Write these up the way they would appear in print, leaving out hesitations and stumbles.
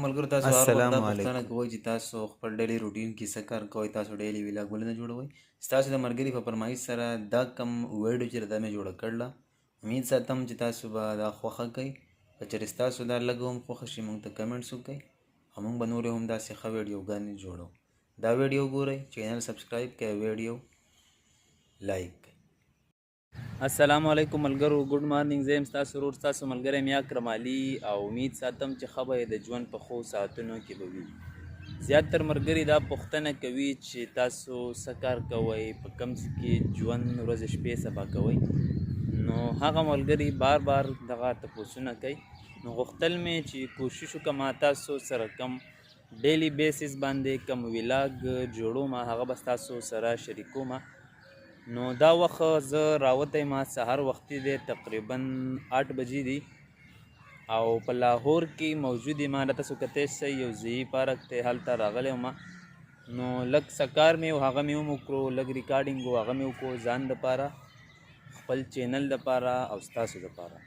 ملګرو، تاسو هر وخت دا السلام پوښتنه علیکم. کوئ چې تاسو خپل daily routine کې څه کار کوئ، تاسو daily vlog ولې نه جوړوئ؟ ستاسو د ملګري په فرمایش سره دا کم ویډیو چې دا مې جوړه کړله، امید ساتم چې تاسو به دا خوښه کړئ. که چېرې ستاسو دا لږ هم خوښه شي، موږ ته comments وکړئ او موږ به نورې هم داسې ښه ویډیوګانې جوړو. دا ویډیو ګورئ، channel subscribe کړئ، ویډیو like کړئ. السلام علیکم ملګرو، good morning. زه یم ستاسو ورور، ستاسو ملګری میا اکرم علي او امید ساتم چې ښه به یې د ژوند په ښو ساعتونو کې به وي. زیاتر ملګري دا پوښتنه کوي چې تاسو څه کار کوئ، په کوم څه کې ژوند ورځې شپې سبا کوئ. نو هغه ملګري بار بار دغه تپوسونه کوي، نو غوښتل مې چې کوشش وکړم تاسو سره کوم daily basis باندې کوم vlog جوړوم، هغه به ستاسو سره شریکوم. نو دا وخت زه راوتی ما سهار وختي دی، تقریبا 8 بجې دي او په لاهور کې موجود یم. دا تاسو کتی شئ، یو ځایي پارک دی، هلته راغلی وم. نو لږ څه کار مې و، هغه مې هم وکړو، لږ recording و، هغه مې وکړو ځان دپاره، خپل channel دپاره او ستاسو دپاره.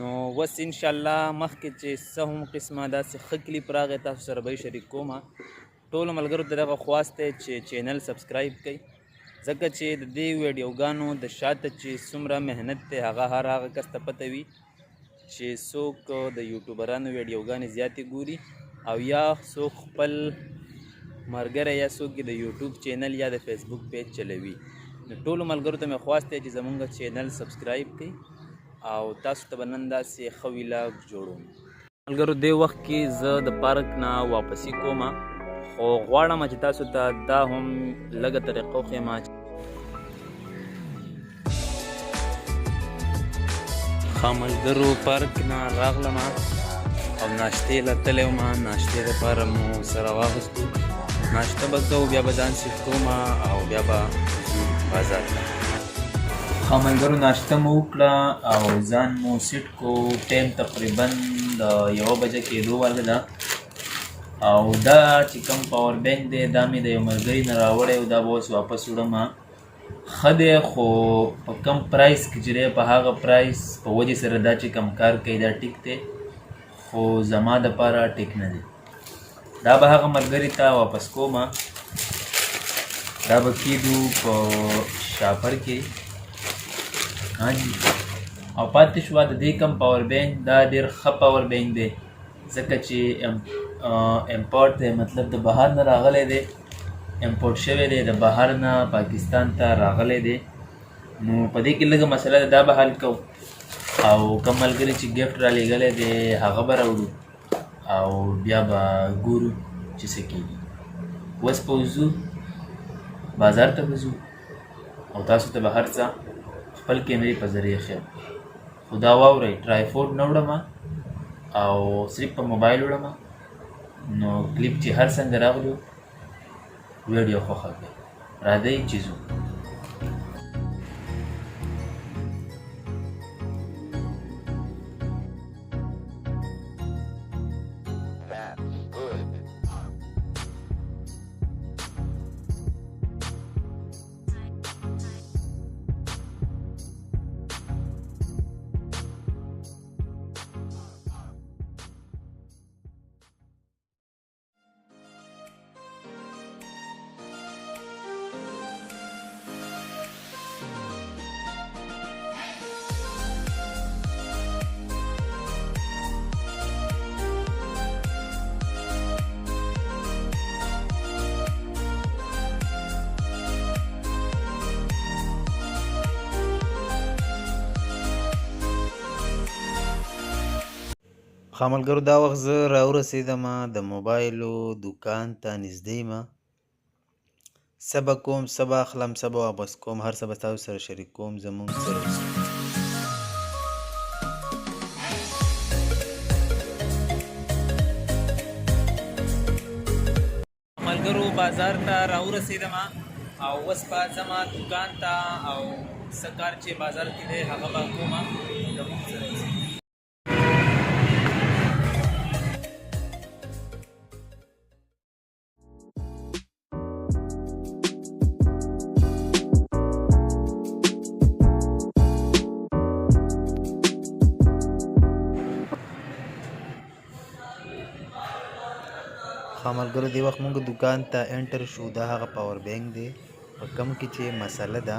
نو اوس انشاءالله مخکې چې څه هم قسمه داسې ښه کلیپ راغی تاسو سره به یې شریک کوم. ټولو ملګرو ته دغه خواست دی چې channel subscribe کړئ، ځکه چې د دې ویډیوګانو د شاته چې څومره محنت دی هغه هر هغه کس ته پته وي چې څوک د یوټیوبرانو ویډیوګانې زیاتې ګوري او یا څوک خپل ملګری یا څوک د یوټیوب channel یا د فیسبوک page چلوي. نو ټولو ملګرو ته مې خواست دی چې زمونږ channel subscribe کړئ او تاسو ته به نن داسې ښه vlog جوړوم. ملګرو، دې وخت کې زه د پارک نه واپسي کوم، خو غواړم چې تاسو ته دا هم لږه طریقه وښیم. ښه ملګرو، پارک نه راغلم او ناشتې له تللی وم. ناشتې دپاره مو سره واغوستو، ناشته به کوو، بیا به ځان سیټ کوم او بیا به ځو بازار ته. ښه ملګرو، ناشته مو وکړه او ځان مو سیټ کو. time تقریبا د 1 بجه کېدو واله ده او دا چې کوم power bank دی دا مې د یو ملګري نه راوړی او دا به اوس واپس وړم. ښه دی، خو په کم price کې چې دی په هغه price په وجې سره دا چې کم کار کوي دا ټیک دی، خو زما دپاره ټیک نه دی. دا به هغه ملګري ته واپس کوم، دا به کېدو په shopper کې. ها جي، او پاتې شوه د دې کم power bank، دا ډېر ښه power bank دی، ځکه چې import دی، مطلب د بهر نه راغلی دی، import شوی دی، د بهر نه پاکستان ته راغلی دی. نو په دې کې لږه مسله ده، دا به حل کوو او کوم ملګري چې gift را لېږلی دی هغه به راوړو او بیا به ګورو چې څه کېږي. اوس به وځو بازار ته به ځو او تاسو ته به هر څه خپل کیمرې په ذریعه ښیم. خو دا واورئ، tripod نه وړم او صرف په موبایل وړم. نو کلیپ چې هر څنګه راغلو ویډیو خوښه کړئ. راځئ چې ځو. ښه ملګرو، دا وخت زه راورسېدم د موبایلو دکان ته نږدې یم. څه به کوم، څه به اخلم، څه به واپس کوم، هر څه به تاسو سره شریک کوم. زموږ سره اوسئ. ملګرو، بازار ته راورسېدم او اوس به ځم دکان ته او څه کار چې بازار کې دی هغه به کوم. زموږ سره اوسئ. ښه ملګرو، دې وخت موږ دکان ته enter شو. دا هغه power bank دی په کم کې چې مسله ده،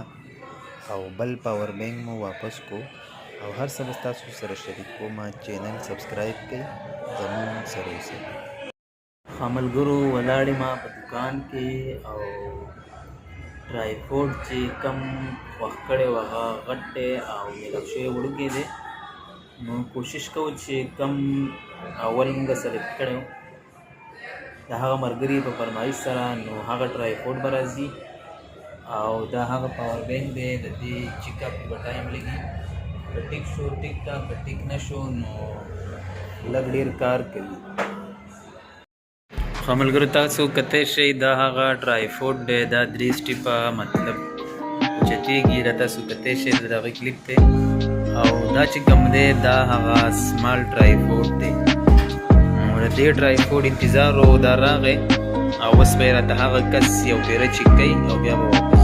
او بل power bank مو واپس کو، او هر څه به ستاسو سره شریک کوم. channel subscribe کړئ، زموږ سره اوسئ. ښه ملګرو، ولاړې ما په دکان کې او tripod چې کم خوښ کړی و هغه غټ دی او میلاو شوی وړوکی دی. نو کوشش کوو چې کم اول موږ select کړی و د هغه ملګري په فرمایش سره، نو هغه tripod به راځي. او دا هغه power bank دی، د دې check up به time لګي. که ټیک شو ټیک ټاک، که ټیک نه شو نو لږ ډېر کار کوي. ښه ملګرو، تاسو کتی شئ دا هغه tripod دی، دا درې سټیپه مطلب اوچتېږي. دا تاسو کتی شئ د هغې کلپ دی، او دا چې کوم دی دا هغه small tripod دی. نو د دې tripod انتظار و، دا راغی او اوس به یې راته هغه کس یو پیره چک کوي او بیا به واپس.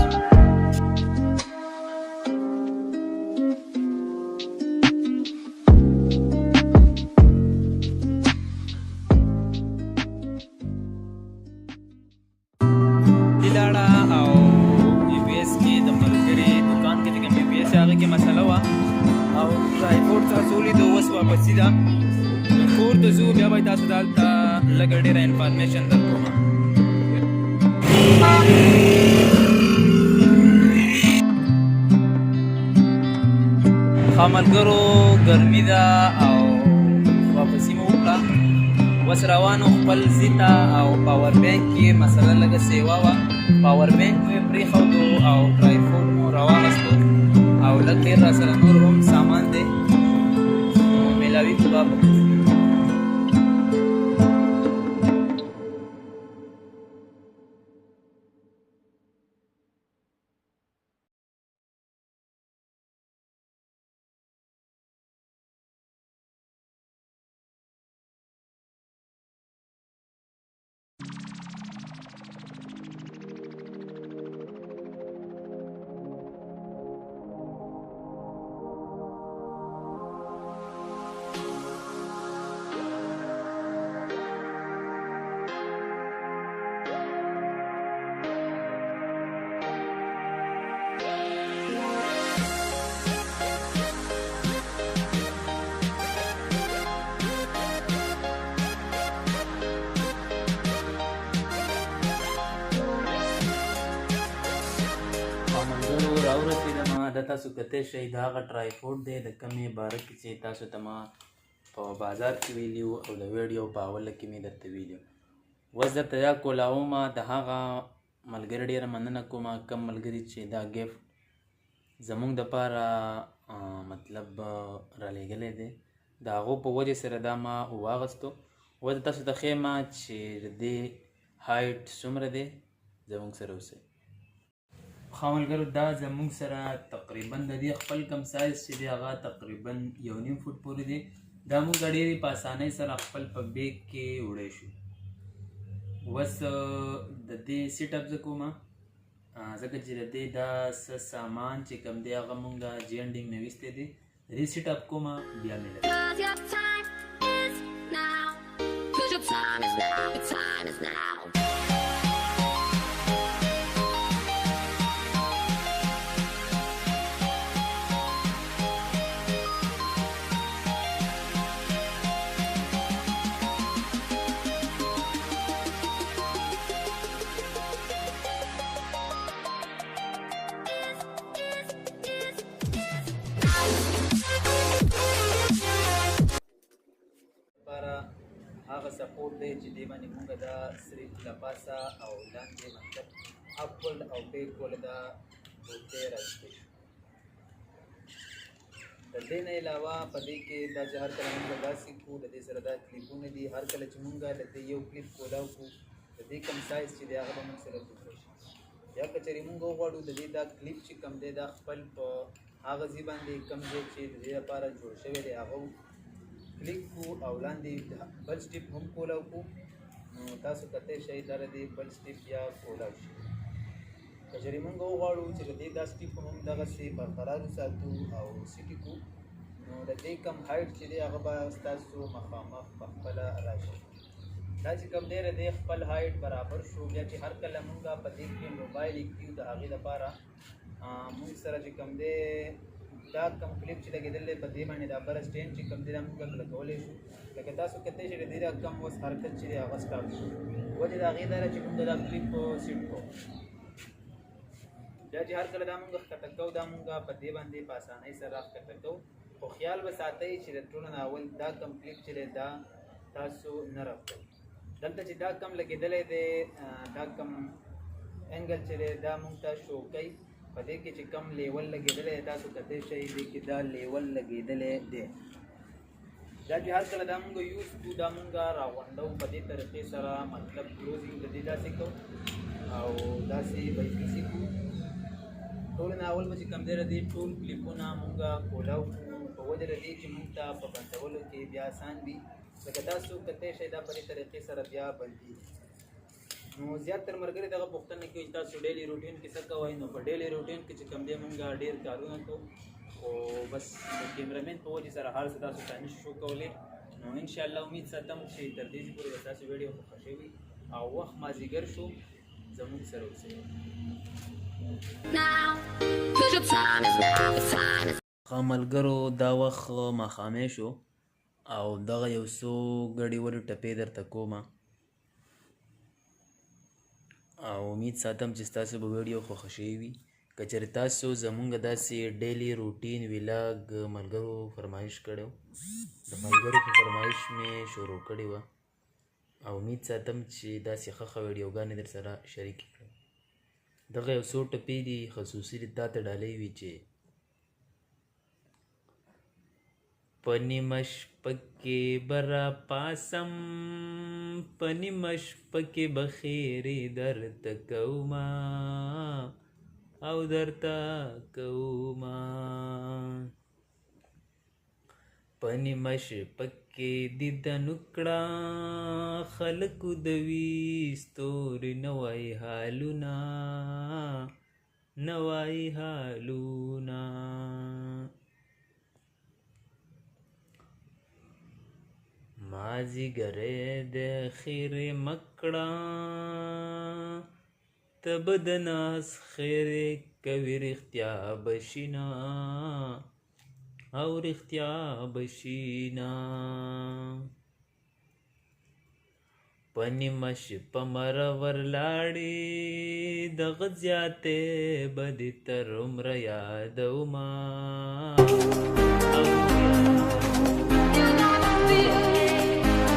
لاړه او UPS کې د ملګري دکان کې چې کوم UPS هغه کې مسله وه او tripod تاسو ولیدو. اوس واپسي ده، کور ته ځو، بیا به تاسو ته هلته لږه ډېره information درکوم. ښه ملګرو، ګرمي ده او واپسي مو وکړه. اوس روانو خپل ځای ته، او power bank کې مسله لږه سیوا وه، power bank مو یې پرېښودو او tripod مو راواغستو، او لږ ډېر راسره نور هم سامان دی، نو میلاوي خو به په کور. ملګرو، راورسېدم. دا تاسو کتی شئ دا هغه tripod دی د کومې باره کې چې تاسو ته ما په بازار کې ویلي وو، او د ویډیو په اوله کې مې درته ویلي وو. اوس درته دا کولاومه. د هغه ملګري ډېره مننه کومه کوم ملګري چې دا gift زموږ دپاره مطلب رالیږلی دی، د هغو په وجې سره دا ما واغستو. اوس تاسو ته ښیم چې د دې height څومره دی. زموږ سره اوسئ. ښه ملګرو، دا زموږ سره تقریبا د دې خپل کم سایز چې دی هغه تقریبا 1.5 فوټ پورې دی. دا موږ ډېرې په اسانۍ سره خپل په bag کې وړی شو. اوس د دې set up زه کومه، ځکه چې د دې دا څه سامان چې کوم دی هغه موږ جینډینګ نه ویستی دی. د دې set up کومه بیا مې لري. 'Cause your time is now. 'Cause your time is now. Your time is now. لپاره هغه support دی چې دې باندې مونږ دا صرف له پاسه او لاندې مطلب upward او backward دا بوتې راځي. د دې نه علاوه په دې کې دا چې هر کله مونږ داسې کړو، د دې سره دا کلیپونه دي. هر کله چې مونږ د دې یو کلیپ کولاو کړو، د دې کم سایز چې دی هغه به مونږ سره دومره شي. بیا که چېرې مونږ وغواړو د دې دا کلیپ چې کم دی دا خپل په هغه ځای باندې کم ځای چې د دې لپاره جوړ شوی دی هغه کلیک کو او لاندې بل step هم کولاو کو، نو تاسو کتی شئ دا د دې بل step بیا کولاو شي. که چېرې مونږ وغواړو چې د دې دا step هم دغسې برقرار وساتو او سیټي کو، نو د دې کم height چې دی هغه به ستاسو مخامخ په خپله راشي. دا چې کوم دی د خپل height برابر شو. بیا چې هر کله مونږ په دې کې موبایل ږدو د هغې دپاره مونږ سره چې کوم دی دا کوم کلیپ چې لګېدلی دی په دې باندې دا بره stand چې کوم دی دا مونږ کلکولی شو. لکه تاسو کتی شئ د دې دا کوم اوس حرکت چې دی هغه stop شو. وجه د هغې دا ده چې مونږ دا کلیپ set کړو. بیا چې هر کله دا مونږ ښکته کوو دا مونږ په دې باندې په اسانۍ سره ښکته کوو، خو خیال به ساتئ چې د ټولو نه اول دا کوم کلیپ چې دی دا تاسو نه رب کوئ. دلته چې دا کم لګېدلی دی دا کم angle چې دی دا مونږ ته شو کوي. په دې کې چې کم level لګېدلی دی تاسو کتی شئ دې کې دا level لګېدلی دی. دا چې هر کله دا مونږ use کړو دا مونږ راغونډو په دې طریقې سره، مطلب closing د دې داسې کوو او داسې به یې فیسي کړو. ټول نه اول به چې کوم دی د دې ټول کلیپونه مونږ کولاو کړو په وجه د دې چې مونږ ته په بندولو کې بیا اسان وي. لکه تاسو کتی شئ دا په دې طریقې سره بیا بندېږي. نو زیات تر ملګري دغه پوښتنه کوي چې تاسو daily routine کې څه کوئ؟ نو په daily routine کې چې کوم دی مونږ ډېر کارونه کوو، خو بس د cameraman په وجې سره هر څه تاسو ته نشو شو کولی. نو انشاءالله امید ساتم چې تر دې پورې به تاسو ویډیو خوښه شوي او وخت مازدیګر شو زموږ سره اوسئ. ښه ملګرو، دا وخت ماښامی شو او دغه یو څو ګړې ولې ټپې درته کومه او امید ساتم چې ستاسو به ویډیو خوښه شوې وي. که چېرې تاسو زمونږ داسې daily routine vlog ملګرو فرمایش کړی، د ملګرو په فرمایش مې شروع کړې وه او امید ساتم چې داسې ښه ښه ویډیوګانې در سره شریکې کړم. دغه یو څو ټپې دي خصوصي دي تاته ډالۍ وي چې په نیمه شپه کې به راپاڅم، په نیمه شپه کې به ښېرې درته کومه او درته کومه. په نیمه شپه کې دیدن وکړه خلکو د وي ستوري نه وایي حالونه، نه وایي حالونه. مازدیګری دی ښېرې مه کړه، ته به د ناز ښېرې کوي رښتیا به شینه او رښتیا به شینه. په نیمه شپه مرور لاړې دغه زیاتې به دې تر عمره یادومه.